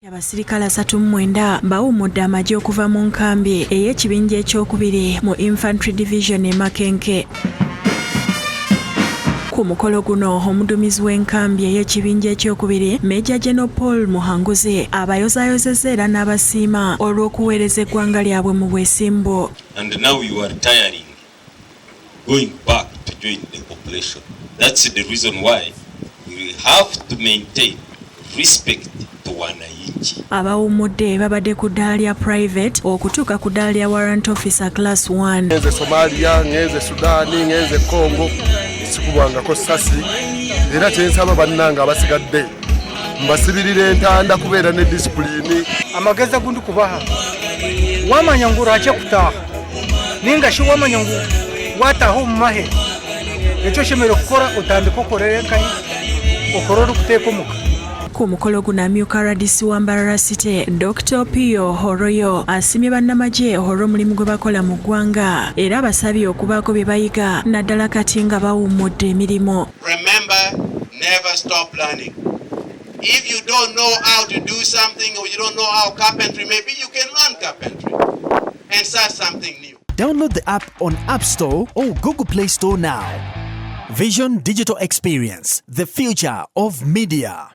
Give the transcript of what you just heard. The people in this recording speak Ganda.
Abasirikale 39 bawummudde amagye okuva mu nkambi ey'ekibinja ekyokubiri mu Infantry Division e Makenke. Ku mukolo guno omuduumizi w'enkambi ey'ekibinja ekyokubiri Major General Paul Muhanguzi abayozaayozezza era n'abasiima olw'okuweereza eggwanga lyabwe mu bwesimbu. And now you are tiring, going back to join the population. That's the reason why we have to maintain respect to wananchi. Abawummudde babadde ku ddaala lya private okutuuka ku ddaala lya warrant officer class 1. Ngenze Somalia, ngenze Sudaani, ngenze Congo, sikubwangako sasi. Era kyensaba bannange abasigadde, mbasibirira entanda kubeera ne disipulini. Amagezi agundi kubaha, wamanya ngu orahakye kutaaha ninga shi wamanya ngu wataha omu mahe, ekyo oshemereire kukora otandike okorere enkahi, okore orikuteeka omuka. Ku mukolo guno amyuka RDC wa Mbarara City Dr. Pio Horoyo asiimye bannamagye olw'omulimu gwe bakola mu ggwanga era abasabye okubaako bye bayiga naddala kati nga bawummudde emirimu. Remember, never stop learning. If you don't know how to do something or you don't know how carpentry, maybe you can learn carpentry and start something new. Download the app on App Store or Google Play Store now. Vision Digital Experience, the future of media.